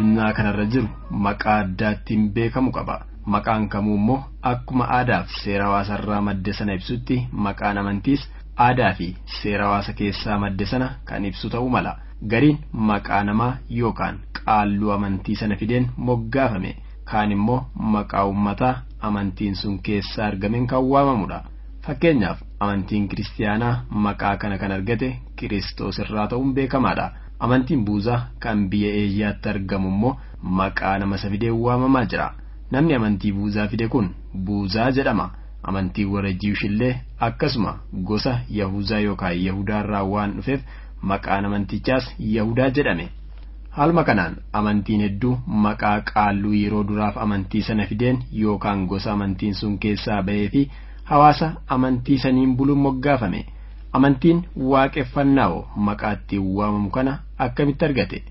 addunyaa kanarra jiru maqaa addaattiin beekamu qaba. Maqaan kamuu immoo akkuma aadaa fi seera hawaasarraa madde sana ibsutti maqaan amantiis aadaa fi seera hawaasa keessaa madde sana kan ibsu ta'uu mala. Gariin maqaa namaa yookaan qaalluu amantii sana fideen moggaafame. Kaan immoo maqaa uummataa amantiin sun keessaa argameen kan waamamudha. Fakkeenyaaf amantiin kiristiyaanaa maqaa kana kan argate Kiristoos irraa ta'uun beekamaadha. Amantiin buuzaa kan biyya Eeshiyaatti argamu immoo maqaa nama isa fideen waamamaa jira. Namni amantii buuzaa fide kun buuzaa jedhama. Amantiin warra Jiwush illee akkasuma gosa Yahuuzaa yookaan Yahudaa irraa waan dhufeef maqaan amantichaas Yahudaa jedhame. Haaluma kanaan amantiin hedduu maqaa qaalluu yeroo duraaf amantii sana fideen yookaan gosa amantiin sun keessaa bahee fi hawaasa amantii saniin buluun moggaafame. Amantiin waaqeffannaa maqaa ittiin waamamu kana akkamitti argate?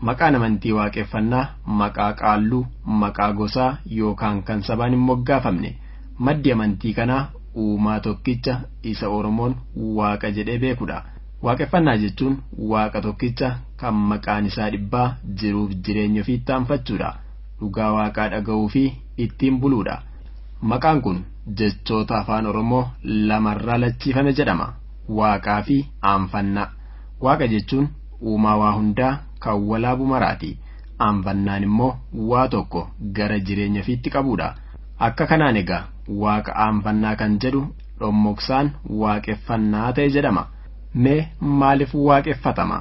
Maqaan amantii waaqeffannaa maqaa qaalluu, maqaa gosaa yookaan kan sabaan hin moggaafamne. Maddi amantii kanaa uumaa tokkicha isa Oromoon waaqa jedhee beekudha. Waaqeffannaa jechuun waaqa tokkicha kan maqaan isaa dhibbaa jiruuf jireenya ofii itti dhugaa waaqaa dhaga'uu fi ittiin buluudha. Maqaan kun jechoota afaan Oromoo lamarraa lachiifame jedhama. Waaqaa fi aanfannaa. Waaqa jechuun uumaa waa hundaa kan walaabu maraati. Aanfannaan immoo waa tokko gara jireenya ofiitti qabudha. Akka kanaan egaa waaqa aanfannaa kan jedhu dhommoksaan waaqeffannaa ta'e jedhama. Mee maaliif waaqeffatama?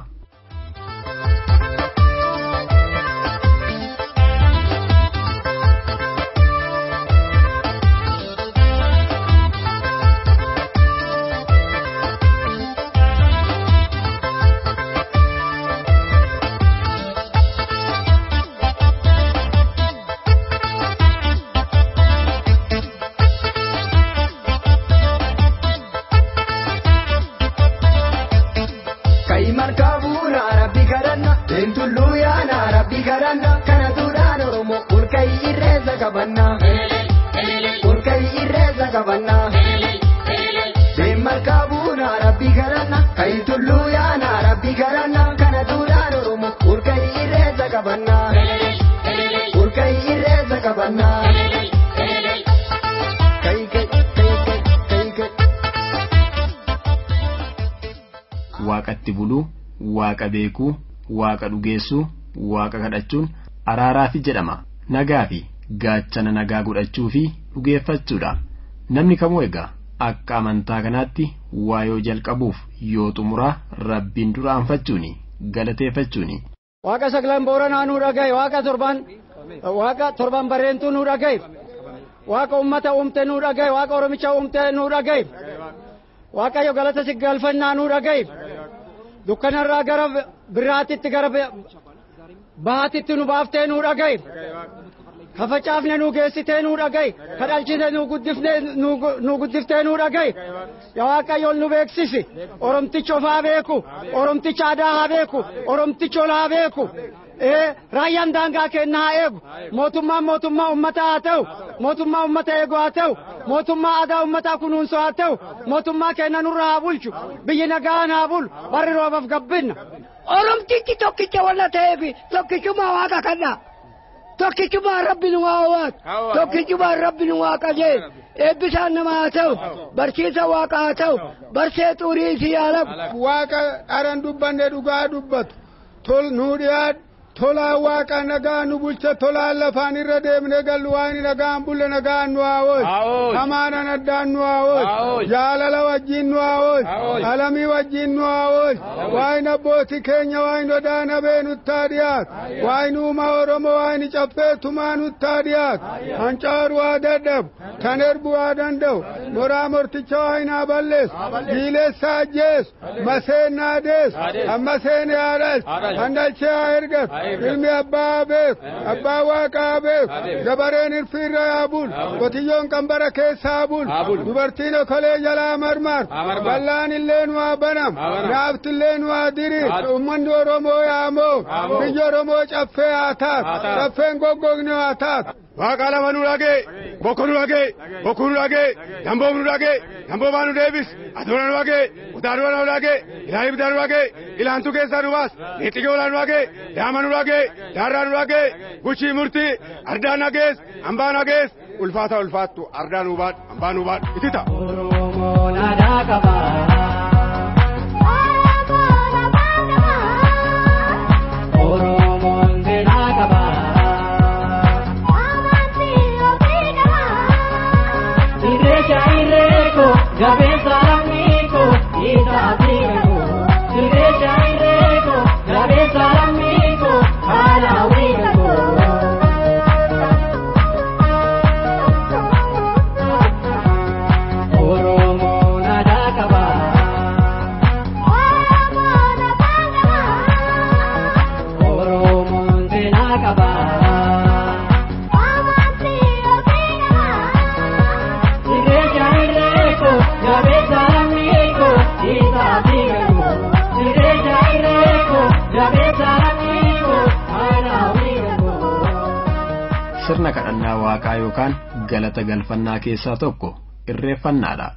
Waaqatti buluu, waaqa beekuu, waaqa dhugeessuu, waaqa kadhachuun araaraafi jedhama. Nagaa fi gaachana nagaa godhachuu fi dhugeeffachuudha. Namni kamuu egaa akka amantaa kanaatti waa yoo jalqabuuf yoo xumuraa rabbiin dura aanfachuuni galateeffachuuni. Waaqa sagalan booranaa nuu dhagaye, waaqa torban barreentuu nuu dhagaye, waaqa uummata uumte nuu dhagaye, waaqa oromicha uumte nuu dhagaye, waaqayyo galata si galfannaa nuu dhagaye, dukkanarraa gara birraatitti gara bahaatitti nu baaftee nuu dhagaye, ka facaafne nuu geessitee nuu dhagaye, ka dhalchite nuu guddiftee nuu dhagaye. Yaa Waaqayyoon nu beeksisi, Oromticha of haa beeku, Oromticha aadaa haa beeku, Oromticha ol haa beeku. Raayyaan daangaa keenya haa eegu, mootummaan mootummaa uummataa haa ta'u, mootummaa uummata eegu haa ta'u, mootummaa aadaa uummataa kunuunsu haa ta'u, mootummaa keenya nurra haa bulchu, biyyi nagaan haa bulu, barri roobaaf gabbinna. Oromtichi tokkicha walla ta'eef tokkichummaa waaqa kadha. Tokkichummaa rabbi nu haa waatu, tokkichummaa rabbi nu haa qajeelu, eebbisaan nama haa ta'u, barsiisa waaqa haa ta'u, barsee xurii isii haa lafu. Waaqa dharan dubbanne dhugaa dubbatu, tol nuu dhiyaadhu, Tolaa waaqa nagaa nu bulcha tolaan lafaan irra deemne gallu waan nagaan bulle nagaan nu haa oolchu. Hamaanan addaan nu haa oolchu. Jaalala wajjin nu haa oolchu. Alamii wajjin nu haa oolchu. Waan abbootii keenya waan odaa nabee nutti haa dhiyaatu. Waan uumaa Oromoo waan caffee tumaa nutti haa dhiyaatu. Hancaaru haa dadhabu. Kan erbu haa danda'u. Moraa morticha waan haa balleessu. Jiileessa ajjeesu. Maseen haa deessu. Amma seen haa dhalchu. Handalchee haa ergatu. Ilmi abbaa beeku abbaa waaqaa beeku gabareen irfiirra haa bulu qotiyyoon qambara keessa haa bulu dubartiin okolee jalaa marmartu bal'aan illee nu haa banamu naafti illee nu haa diriiru uummanni Oromoo yaamoo biyya Oromoo caffee haa taatu caffeen goggogne haa taatu. Waaqa lama nu dhagee, bokko nu dhagee, bokkuu nu dhagee, damboo nu dhagee, damboo baa nu deebis, adoona nu dhagee, utaadoo nu dhagee, ilaalii bitaa nu dhagee, ilaantu keessaa nu baas, niixiqee olaa nu dhagee, daama nu dhagee, daarraa nu dhagee, guchii murtii, ardaa nagees, hambaa nagees, ulfaata ulfaattu, ardaa nu baadhu, hambaa nu baadhu, itita. Oromoon aadaa qaba. Oromoon seenaa qaba. Irreecha irreeko jabeessa lammiiko isaa fiigako. Irreecha irreeko jabeessa lammiiko haala wiigako. Oromoon aadaa qaba. Oromoon seenaa qaba. Irreecha irreeko jabeessa lammiiko isaa fiigako. Irreecha irreeko jabeessa lammiiko haala wiigako. Sirna kadhannaa waaqaa yookaan galata galfannaa keessaa tokko irreeffannaadha.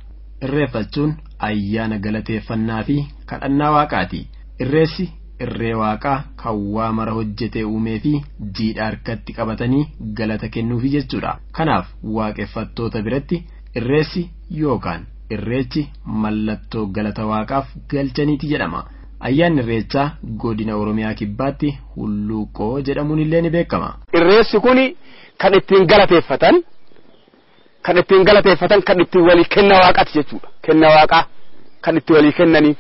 Irreeffachuun ayyaana galateeffannaa fi kadhannaa waaqaati. Irreessi irree waaqaa kan waa mara hojjetee uumee fi jiidha harkatti qabatanii galata kennuufi jechuudha. Kanaaf waaqeffattoota biratti irreessi yookaan irreechi mallattoo galata waaqaaf galchaniiti jedhama. Ayyaanni irreechaa godina Oromiyaa kibbaatti hulluuqoo jedhamuun illee ni beekama. Irreessi kuni kan ittiin galateeffatan kan ittiin galateeffatan kan ittiin walii kenna waaqaati jechuudha. Kenna waaqaa kan itti walii kennanii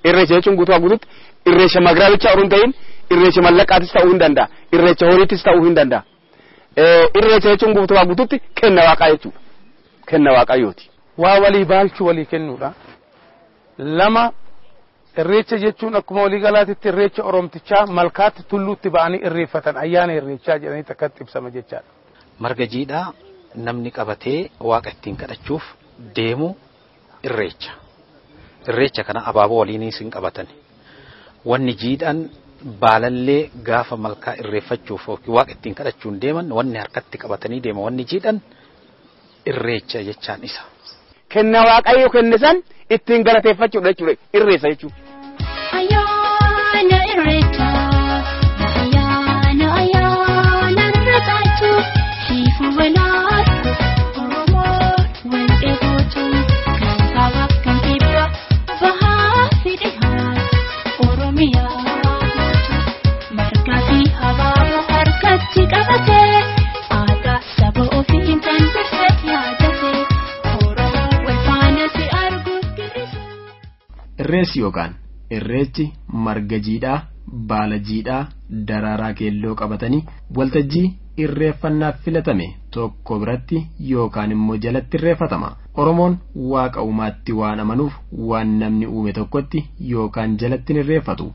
irreecha jechuun guutumaa guututti irreecha magaalichaa osoo hin ta'in irreecha mallaqaatis ta'uu hin danda'a. Irreecha horiitis ta'uu hin danda'a. Irreecha jechuun guutumaa guututti kenna waaqaa jechuudha. Kenna waaqayyooti. Waa walii baalchuu walii kennuudha. Lama irreecha jechuun akkuma walii galaatitti irreecha Oromtichaa malkaatti tulluutti ba'anii irreeffatan ayyaana irreechaa jedhanii takkatti ibsama jechaadha. Marga jiidhaa namni qabatee waaqa ittiin kadhachuuf deemu irreecha. Irreecha kana abaaboo waliinis hin qabatan. Wanni jiidhaan baalallee gaafa malkaa irreeffachuuf yookiin waaqa ittiin kadhachuun deeman wanni harkatti qabatanii deema wanni jiidhaan irreecha jechaan isa. Kenna waaqayyo kenne san ittiin galateeffachuudha jechuudha irreessa jechuudha. Ayyaana irreechaa ayyaana ayyaana irreechaatu siifuu walaatu Oromoon wal dheebootu kan kaabaaf kan kibba bahaa fi dhihaa Oromiyaa guutuu margaa fi habaaboo harkatti qabatee aadaa saba ofiin kan dursee yaadate Oromoo wal faana si arguuf girisa. Irreessi yookaan irreechi marga jiidhaa, baala jiidhaa, daraaraa keelloo qabatanii waltajjii irreeffannaaf filatame tokko biratti yookaan immoo jalatti irreeffatama. Oromoon waaqa uumaatti waan amanuuf waan namni uume tokkotti yookaan jalatti hin irreeffatu.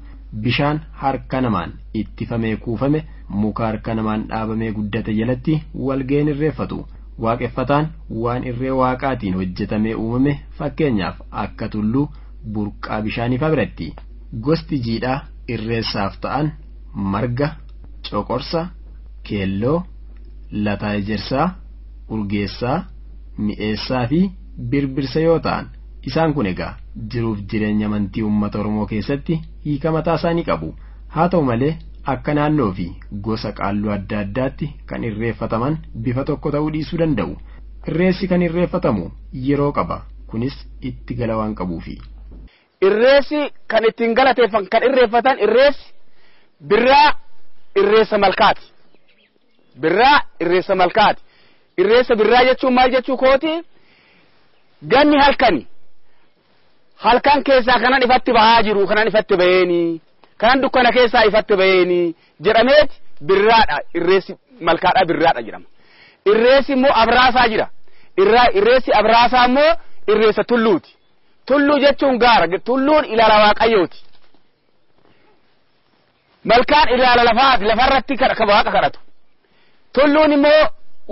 Bishaan harka namaan ittifamee kuufame muka harka namaan dhaabamee guddate jalatti walga'een irreeffatu. Waaqeffataan waan irree waaqaatiin hojjetamee uumame fakkeenyaaf akka tulluu burqaa bishaanii fa'aa biratti. Gosti jiidhaa irreessaaf ta'an marga, coqorsa, keelloo, lataa ejersaa, urgeessaa, mi'eessaa fi birbirsa yoo ta'an isaan kun egaa jiruuf jireenya amantii uummata Oromoo keessatti hiika mataa isaanii qabu. Haa ta'u malee akka naannoo fi gosa qaalluu adda addaatti kan irreeffataman bifa tokko ta'uu dhiisuu danda'u. Irreessi kan irreeffatamu yeroo qaba. Kunis itti gala waan qabuufi. Irreessi kan ittiin galateeffan kan irreeffatan irreessi birraa irreessa. irreessa malkaati. Birraa irreessa malkaati. Irreessa birraa jechuun maal jechuu kooti? Ganni halkani. Halkan keessaa kanan ifatti bahaa jiru, kanan ifatti baheeni, kanan dukkana keessaa ifatti baheeni jedhameeti birraadha. Irreessi malkaadha birraadha jedhama. Irreessi immoo abraasaa jira. Irreessi abraasaa immoo irreessa tulluuti. Tulluu jechuun gaara. Tulluun ilaala waaqayyooti. Malkaan ilaala lafaati. Lafarratti waaqa kadhatu. Tulluun immoo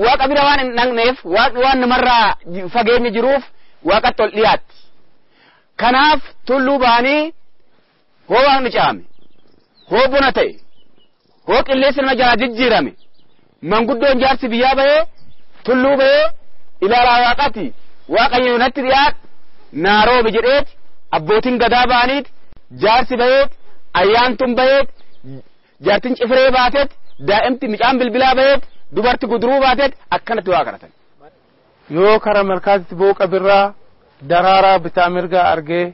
waaqa bira waan hin dhaqneef, waaqni waan namarraa fageenya jiruuf waaqatti ol dhiyaatti. Kanaaf tulluu ba'anii hoo waaqni caame, hoo bona ta'e, hoo qilleensi nama jalaa jijjiirame, manguddoon jaarsi biyyaa bahee tulluu bahee ilaalaa waaqati waaqayyo natti dhiyaadhu naaroobe jedheeti abbootiin gadaa ba'aniiti jaarsi baheet ayyaantuun baheet jaartin cifree baateet daa'imti micaan bilbilaa baheet dubarti guduruu baateet akkanatti waa kadhatan. Yoo kara malkaatti booqa birraa daraaraa bitaa mirgaa argee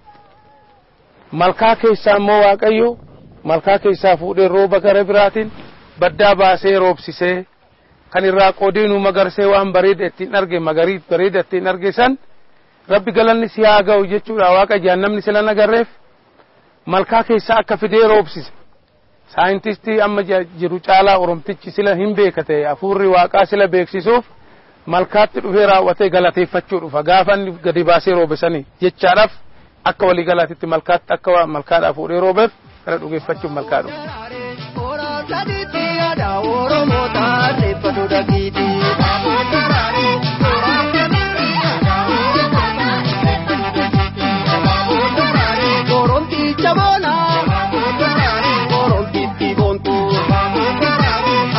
malkaa keessaa immoo waaqayyo malkaa keessaa fuudhee rooba gara biraatiin baddaa baasee roobsisee kan irraa qoodee nu magarsee waan bareeda ittiin arge magariif bareeda ittiin arge san rabbi galanni si haa ga'u jechuudha waaqa ijaan namni sila nagarreef malkaa keessaa akka fidee roobsise. Saayintistii amma jiru caalaa oromtichi sila hin beekate hafuurri waaqaa sila beeksisuuf malkaatti dhufee raawwatee galateeffachuu dhufa gaafa inni gadi baasee roobe sanii jechaadhaaf akka walii galaatitti malkaatti akka malkaadhaa fuudhee roobeef kana dhugeeffachuuf malkaa dhufa.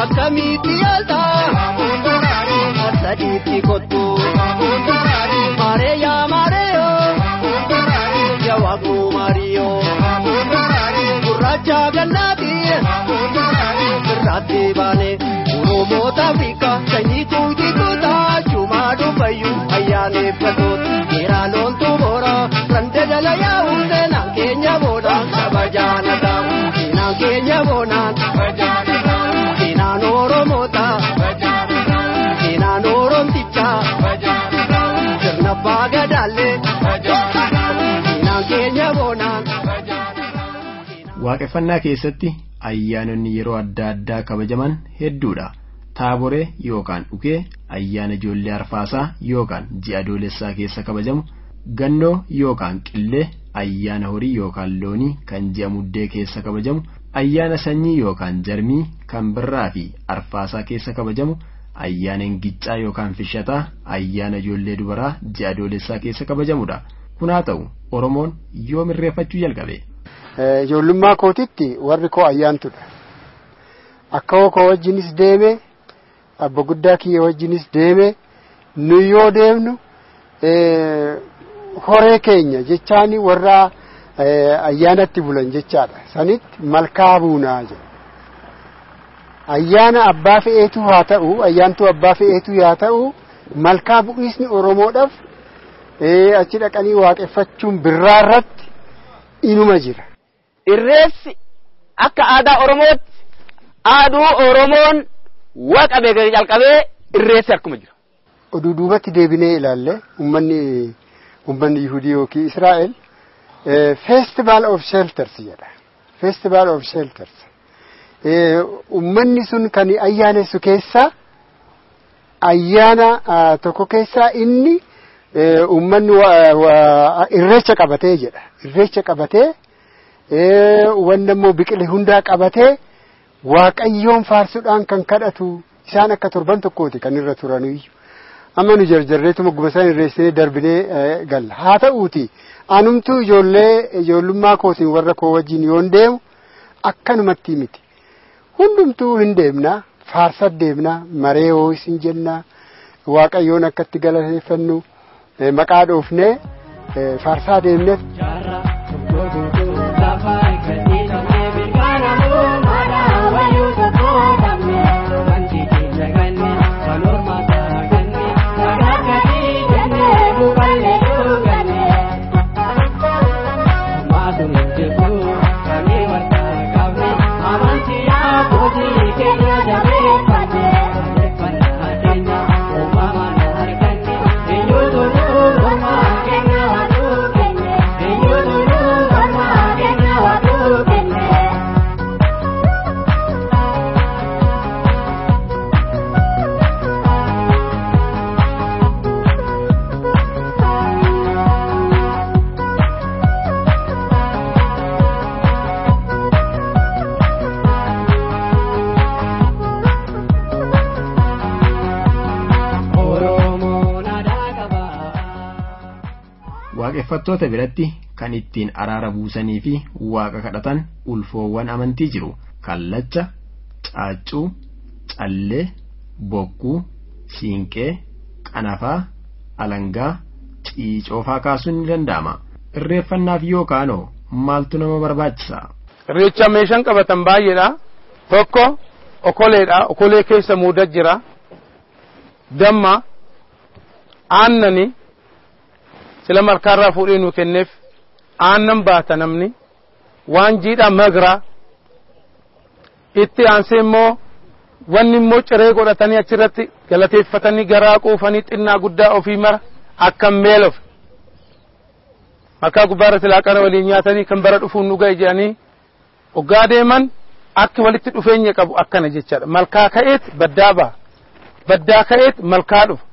Akkamitti yaalta sadiitti kottu mareeyaa mareeyoo yawaaqnu mariyoo gurraacha gannaati birraatti baane Oromoota Afrikaa sanyii kuutii chumaa dhufayyuu ayyaaneffatoota seeraa loltuu boora rande jala yaa'u seenaan keenya boonaan kabajaana ta'u seenaan keenya boonaan seenaan Oromoota seenaan Oromtichaa sirna abbaa gadaallee seenaan keenya boonaan. Waaqeffannaa keessatti ayyaanonni yeroo adda addaa kabajaman hedduudha. Taaboree yookaan dhukee ayyaana ijoollee arfaasaa yookaan ji'a adoolessaa keessa kabajamu, gannoo yookaan qillee ayyaana horii yookaan loonii kan ji'a muddee keessa kabajamu, ayyaana sanyii yookaan jarmii kan birraa fi arfaasaa keessa kabajamu, ayyaana ingiccaa yookaan fishataa ayyaana ijoollee dubaraa ji'a adoolessaa keessa kabajamudha. Kun haa ta'u Oromoon yoom irreeffachuu jalqabe? Ijoollummaa kootitti warri koo ayyaantudha. Akka koo wajjinis deeme, abba guddaa kiyya wajjinis deeme, nu yoo deemnu horee keenya jechaani warra ayyaanatti bulan jechaadha. Sanitti malkaa buunaa jedha. Ayyaana abbaa fe'eetu haa ta'u, ayyaantuu abbaa fe'eetu haa ta'u, malkaa bu'iisni Oromoodhaaf achi dhaqanii waaqeffachuun birraa irratti inuma jira. Irreessi akka aadaa Oromootti aaduu Oromoon waaqa beekee jalqabee irreessi akkuma jira. Oduu duubatti deebinee ilaalle uummanni Yihudii yookiin Israa'el Festival of Shelters jedha. Festival of Shelters. Uummanni sun kan ayyaanessu keessaa ayyaana tokko keessaa inni uummanni irreecha qabatee jedha. Irreecha qabatee wanni immoo biqile hundaa qabatee waaqayyoon faarsuudhaan kan kadhatu isaan akka torban tokkooti kan irra turanuyyuu. Amma nu jarjarreetuma guma isaan irreessinee darbinee galla. Haa ta'uuti anumtuu ijoollee ijoollummaa kootiin warra koo wajjin yoon deemu akkanumatti miti. Hundumtuu hin deemna, faarsa deemna, maree ho'is hin jenna, waaqayyoon akkatti galateeffannu maqaa dhoofnee faarsaa deemne. Thank you. Waaqeffattoota biratti kan ittiin araara buusanii fi waaqa kadhatan ulfoowwan amantii jiru. Kallacha, caaccuu, callee, bokkuu, siinqee, qanafaa, alangaa, ciicoofaa kaasuun ni danda'ama. Irreeffannaaf yookaanoo maaltu nama barbaachisa? Irreecha meeshaan qabatan baay'eedha. Tokko okoleedha. Okolee keessa muudaa jira. Damma, aannani, sila malkaarraa fuudhee nu kenneef aannan baata namni, waan jiidhaa magra, itti aansee immoo wanni immoo ciree godhatanii achirratti galateeffatanii garaa quufanii xinnaa guddaa ofii mara akkam meelof malkaa gubbaarra silaa qara waliin nyaatanii kan bara dhufuun nu ga'e jedhanii hoggaa deeman akki walitti dhufeenya qabu akkana jechaadha. Malkaa ka'eet baddaa ba'a. Baddaa ka'eet malkaa dhufa.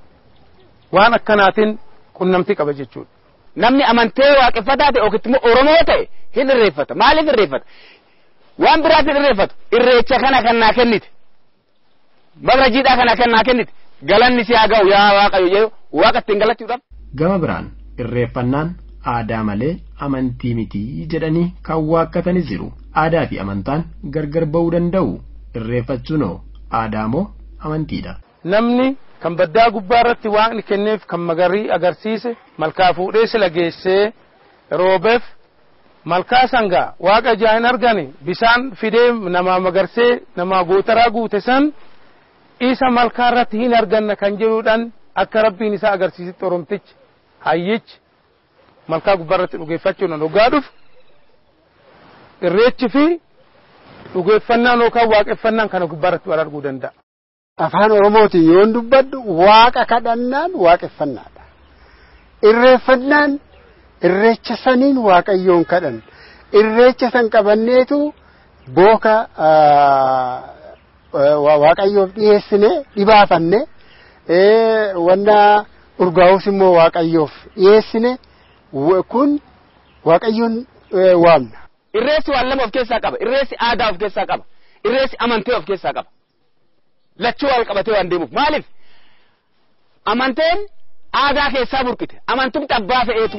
Waan akkanaatiin qunnamtii qaba jechuudha. Namni amantee waaqeffataa ta'e yookiin immoo Oromoo ta'e hin irreeffata. Maaliif irreeffata? Waan biraatti hin irreeffatu. Irreecha kana kan naa kennite. Magra jiidhaa kana kan naa kennite. Galanni si haa ga'u yaa Waaqayyo jedhu waaqa ittiin galachuudhaaf. Gama biraan irreeffannaan aadaa malee amantii mitii jedhanii kan waakkatanis jiru. Aadaa fi amantaan gargar ba'uu danda'u. Irreeffachuunoo aadaa moo amantiidha? Namni kan baddaa gubbaa irratti waaqni kenneef kan magarii agarsiise malkaa fuudhee sila geessee roobeef malkaa sangaa waaqa ijaan hin argani bisaan fidee namaa magarsee namaa gootaraa guute san isa malkaa irratti hin arganna kan jedhuudhaan akka rabbiin isaa agarsiisitti oromtichi hayyichi malkaa gubbaa irratti dhugeeffachuudhaan hoggaa dhufu irreechi fi dhugeeffannaan yookaan waaqeffannaan kana gubbaa irratti wal arguu danda'a. Afaan Oromootiin yoon dubbadhu waaqa kadhannaan waaqeffannaadha. Irreeffannaan irreecha saniin waaqayyoon kadhan. Irreecha san qabanneetu booka waaqayyoof dhiyeessine dhibaafanne wanna urgaa'us immoo waaqayyoof dhiyeessine kun waaqayyoon waamna. Irreessi waan lama of keessaa qaba. Irreessi aadaa of keessaa qaba. Irreessi amantee of keessaa qaba. Lachuu wal qabatee waan deemuuf. Maaliif? Amanteen aadaa keessaa burqite. Amantumti abbaa fe'eetu.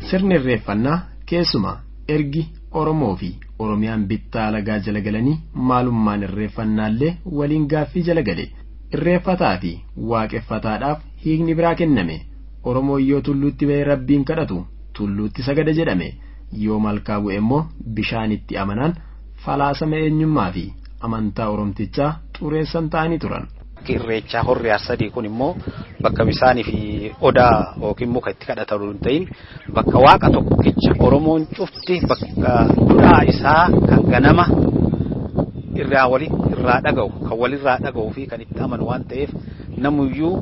Sirni irreeffannaa keessumaa ergi Oromoo fi Oromiyaan bittaa alagaa jala galanii maalummaan irreeffannaallee waliin gaaffii jala gale. Irreeffataa fi waaqeffataadhaaf hiikni biraa kenname. Oromoon yoo tulluutti ba'ee rabbiin kadhatu tulluutti sagada jedhame. Yoo malkaa bu'e immoo bishaanitti amanaan falaasama eenyummaa fi amantaa Oromtichaa xureessan ta'anii turan. Irreechaa horri arsadii kun immoo bakka bisaanii fi odaa yookiin muka itti kadhatan hin ta'in bakka waaqa tokkicha Oromoon cufti bakka duudhaa isaa kan ganama irraa walitti irraa dhaga'u kan walirraa dhaga'u fi kan itti amanu waan ta'eef namuyyuu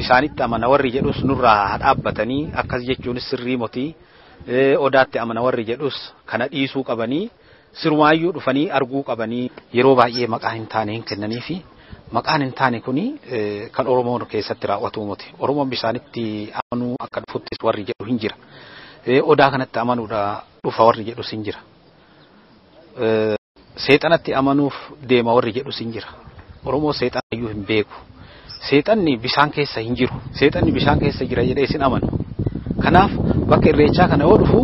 bisaanitti amana warri jedhus nurraa haa dhaabbatanii akkas jechuunis sirrii motii odaatti amana warri jedhus kana dhiisuu qabanii sirumaayyuu dhufanii arguu qabanii yeroo baay'ee maqaa hin taane hin kennaniifi. Maqaan hin taane kuni kan Oromoon keessatti raawwatu miti. Oromoon bisaanitti amanuu akka dhufuttis warri jedhu hin jira. Odaa kanatti amanuudha dhufa warri jedhus hin jira. Seexanatti amanuuf deema warri jedhus hin jira. Oromoo seexana iyyuu hin beeku. Seexanni bisaan keessa hin jiru. Seexanni bishaan keessa jira jedhee isin amanu. Kanaaf bakka irreechaa kana yoo dhufu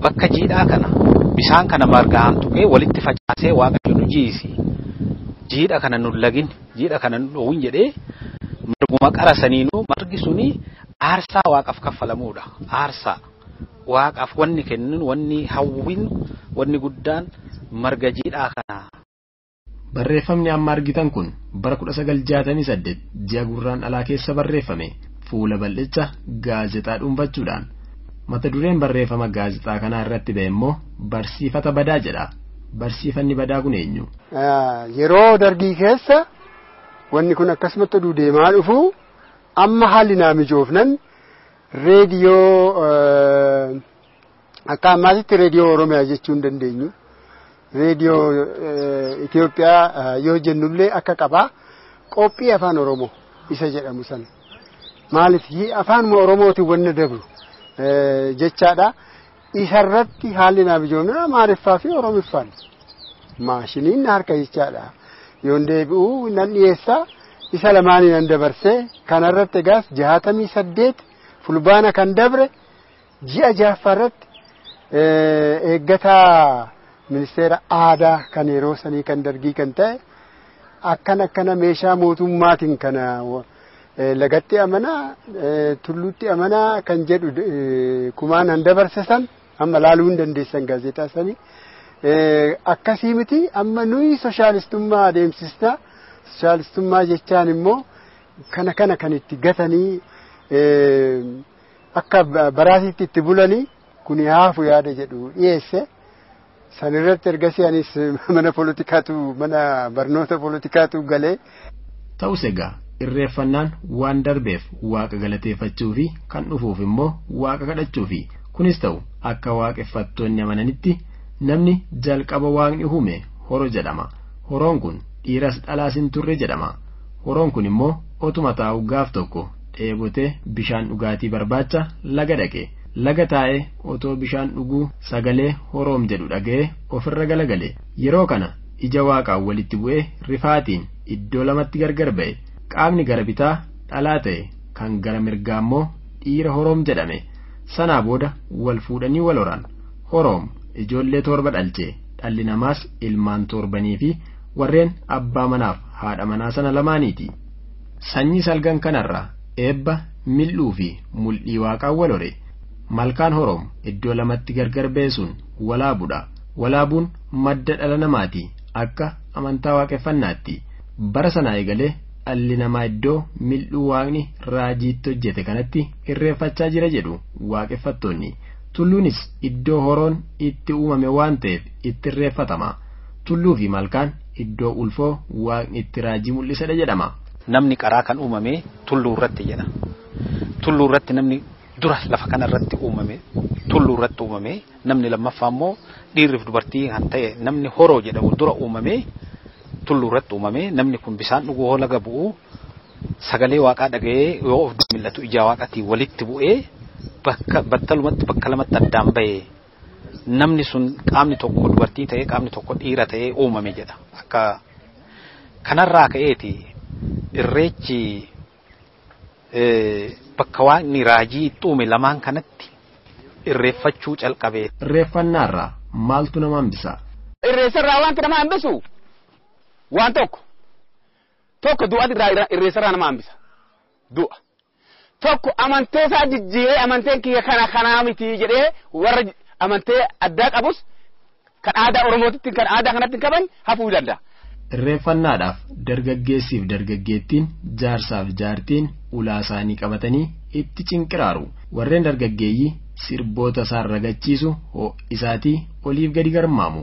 bakka jiidhaa kana bisaan kana margaan tuqee walitti facaasee waaqayyo nu jiisi. Jiidha kana nu lagin, jiidha kana nu dhoowwin jedhee marguma qara saniinuu margi suni aarsaa waaqaaf kaffalamuudha. Aarsaa waaqaaf wanni kenninu, wanni hawwinu, wanni guddaan marga jiidhaa kana. Barreeffamni amma argitan kun bara 1968 ji'a gurraan alaa keessa barreeffame fuula bal'icha gaazexaa dhuunfachuudhaan. Mata dureen barreeffama gaazexaa kanaa irratti ba'e immoo barsiifata badaa jedha. Barsiifanni badaa kun eenyu? Yeroo dargii keessa wanni kun akkasumatti oduu deemaa dhufu amma haalli naa mijoofnan reediyoo Akka ammaatitti reediyoo Oromiyaa jechuu hin dandeenyu. Reediyoo Itoophiyaa yoo jennullee akka qabaa qophii afaan Oromoo isa jedhamu sana. Maaliif afaanuma Oromootiin wanna dabru jechaadha. Isarratti haalli naaf ijoomina Amaariffaa fi Oromiffaan maashiniin harka jechaadha. Yoon deebi'u nan dhiyeessaa isa lamaanii nan dabarsee kanarratti egaas 68 fulbaana kan dabre ji'a ja'affaarratti eeggataa ministeera aadaa kan yeroo sanii kan dargii kan ta'e akkana meeshaa mootummaatiin kana lagatti amanaa tulluutti amanaa kan jedhu kumaan han dabarse san amma laaluu hin dandeessan gaazexaa sanii akkasii miti amma nuyi soshaalistummaa adeemsisna soshaalistummaa jechaan immoo kana kan itti gatanii akka baraasitti itti bulanii kuni haafu yaada jedhu dhiyeesse. Sanirratti ergasii anis mana poolitikaatu mana barnoota poolitikaatu galee. Ta'us egaa irreeffannaan waan darbeef waaqa galateeffachuu fi kan dhufuuf immoo waaqa kadhachuu fi kunis ta'u akka waaqeffattoonni amananitti namni jalqaba waaqni uume horo jedhama. Horoon kun dhiiras dhalaas hin turre jedhama. Horoon kun immoo otuma taa'u gaaf tokko dheebotee bishaan dhugaatii barbaacha laga dhaqe. Laga taa'ee otoo bishaan dhuguu sagalee horoom jedhu dhaga'ee ofirra galagale. Yeroo kana ija waaqaan walitti bu'ee rifaatiin iddoo lamatti gargar ba'e. Qaamni gara bitaa dhalaa ta'e kan gara mirgaa immoo dhiira horoom jedhame. Sanaa booda wal fuudhanii wal horan. Horoom ijoollee 7 dhalche. Dhalli namaas ilmaan 7 fi warreen abbaa manaaf haadha manaa sana lamaaniiti. Sanyii salgan kanarraa eebba mil'uu fi mul'ii waaqaan wal hore. Malkaan horoom iddoo lamatti gargar ba'e sun walaabuudha. Walaabuun madda dhala namaati akka amantaa waaqeffannaatti. Bara sanaa eegalee dhalli namaa iddoo mil'uu waaqni raajiitti hojjete kanatti irreeffachaa jira jedhu waaqeffattoonni. Tulluunis iddoo horoon itti uumame waan ta'eef itti irreeffatama. Tulluu fi malkaan iddoo ulfoo waaqni itti raajii mul'isedha jedhama. Namni qaraa kan uumame tulluu irratti jedha. Tulluu irratti namni dura lafa kanarratti uumame tulluu irratti uumame namni lammaffaa immoo dhiirriif dubartii kan ta'e namni horoo jedhamu dura uumame tulluu irratti uumame namni kun bishaan dhuguu hoo laga bu'u sagalee waaqaa dhaga'ee yoo of mil'atu ija waaqaatiin walitti bu'ee bakka battalumatti bakka lamatti addaan ba'e namni sun qaamni tokko dubartii ta'ee qaamni tokko dhiira ta'ee uumame jedha. Akka kanarraa ka'eeti irreechi bakka waaqni raajii itti uume lamaan kanatti irreeffachuu calqabe. Irreeffannaarraa maaltu nama hambisa? Irreessarraa wanti nama hambisu waan tokko. Tokko du'a irreessarraa nama hambisa. Du'a. Tokko amantee isaa jijjiiree amanteen kiyya kana kanaa miti jedhee warra amantee addaa qabus kan aadaa Oromootitti kan aadaa kanatti qaban hafuu danda'a. Irreeffannaadhaaf dargaggeessiif dargaggeettiin jaarsaaf jaartiin ulaa isaanii qabatanii itti cinqiraaru. Warreen dargaggeeyyii sirboota isaan ragachiisu ho'isaatii oliif gadi garmaamu.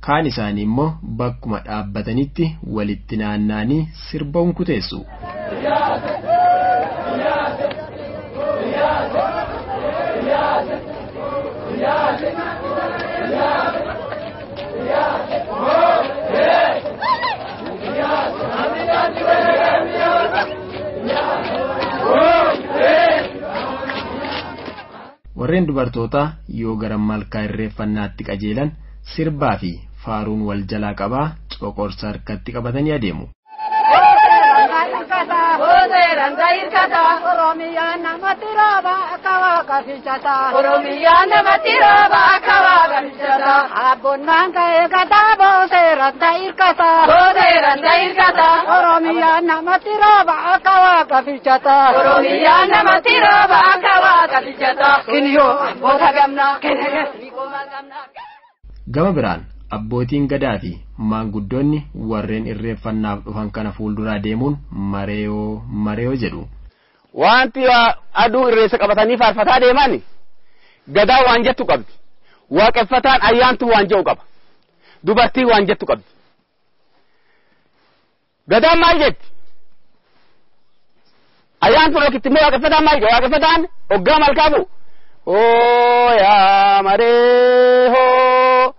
Kaan isaanii immoo bakkuma dhaabbatanitti walitti naanna'anii sirba hunkuteessu. Warreen dubartootaa yoo gara malkaa irreeffannaatti qajeelan sirbaa fi faaruun wal jalaa qabaa coqorsa harkatti qabatanii adeemu. Oromiyaan namatti rooba akka waaqa bilchata. Abboonnaan ka'ee gataa booseeraan ta'irkata. Booseeraan ta'irkata. Oromiyaan namatti rooba akka waaqa bilchata. Oromiyaan namatti rooba akka waaqa bilchata. Kiniyoo abboota gamnaa. Gama biraan Abbootiin gadaa fi maanguddoonni warreen irreeffannaaf dhufan kana fuulduraa deemuun mareeyoo mareeyoo jedhu. Wanti aduu irreessa qabatanii faarfataa deeman gadaa waan jettu qabdi. Waaqeffataan ayyaantu waan jedhu qaba. Dubartii waan jettu qabdi. Gadaan maal jetti? Ayyaantu rokkitti immoo waaqeffataan maal jedha? Waaqeffataan hoggaa malkaa bu'u. Hoo yaa maree hoo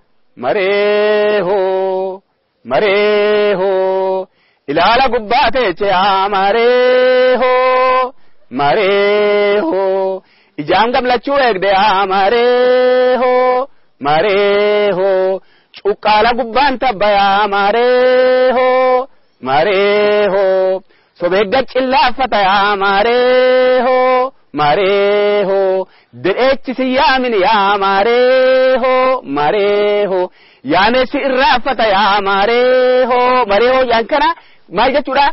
maree hoo maree hoo ilaala gubbaa teeche yaa maree hoo maree hoo ijaan gamlachuu eegde yaa maree hoo maree hoo cuqqaala gubbaan tabba yaa maree hoo maree hoo sobeegga cillaaffata yaa maree hoo maree hoo dedheechisi yaamin yaa maree hoo maree hoo yaameessi irraaffata yaa maree hoo maree hoo yaan kana maal jechuudha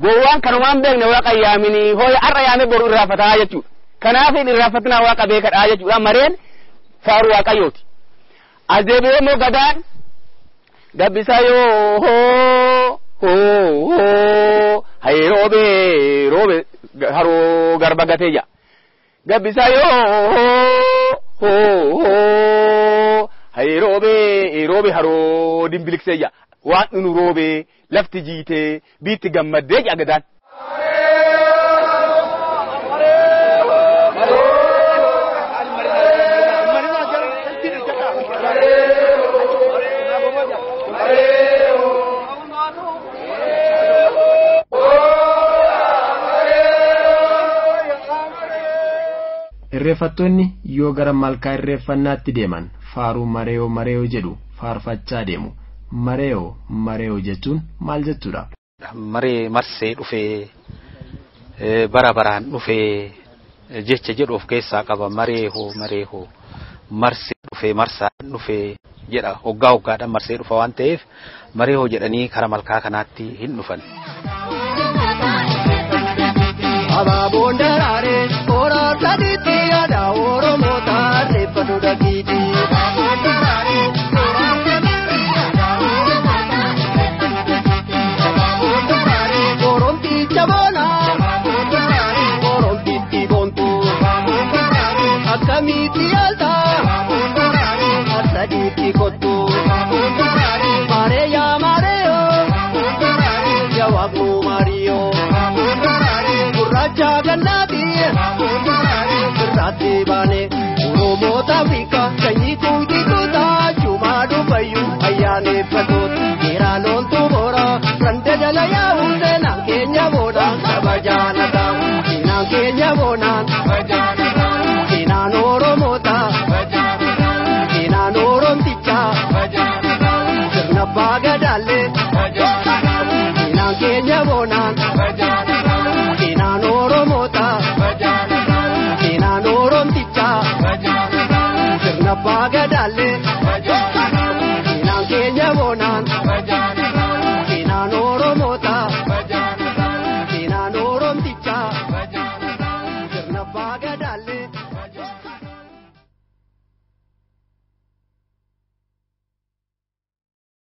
gowwaan kanumaan beekne waaqa yaaminii hoo har'a yaame boru irraaffataa jechuudha kanaaf hin irraaffatinaa waaqa beekadhaa jechuudha mareen faaruu waaqayyooti as deebi'ee immoo gadaan gabbisa yoo hoo hoo hoo hayee roobe roobe haroo garba gatee jaa gabbisa yoo hoo hoo hayee roobe roobe haroo dimbiliksee jaa waan nu roobe lafti jiitee biitti gammaddee jaa gadaan. Irreeffattoonni yoo gara malkaa irreeffannaatti deeman faaruu mareeyoo mareeyoo jedhu faarfachaa deemu. Mareeyoo mareeyoo jechuun maal jechuudha? Maree marsee dhufee bara baraan dhufee jecha jedhu of keessaa qaba maree hoo maree hoo marsee dhufee marsaan dhufee jedha hoggaa hoggaadhaan marsee dhufa waan ta'eef maree hoo jedhanii kara malkaa kanaatti hin dhufan. Abaaboon daraaree horaa sadiitti aadaa Oromoo taarreeffatu dhagiiti. Abaaboon daraaree horaa sadiitti aadaa Oromoo taarreeffatu dhagiiti. Abaaboon daraaree oromticha boona. Abaaboon daraaree oromtitti boontu. Abaaboon daraaree akkamitti yaalta. Abaaboon daraaree sadiitti kottu. Abaaboon daraaree mareeyaa mareeyoo. Abaaboon daraaree jawaabnu maariyoo. Abaaboon daraaree. Gurraacha gannaati sirraatti baane Oromoota Afrikaa sanyii tuutituuta cumaa dhufayyuu ayyaaneffatoota seeraan loltuu boora randa jala.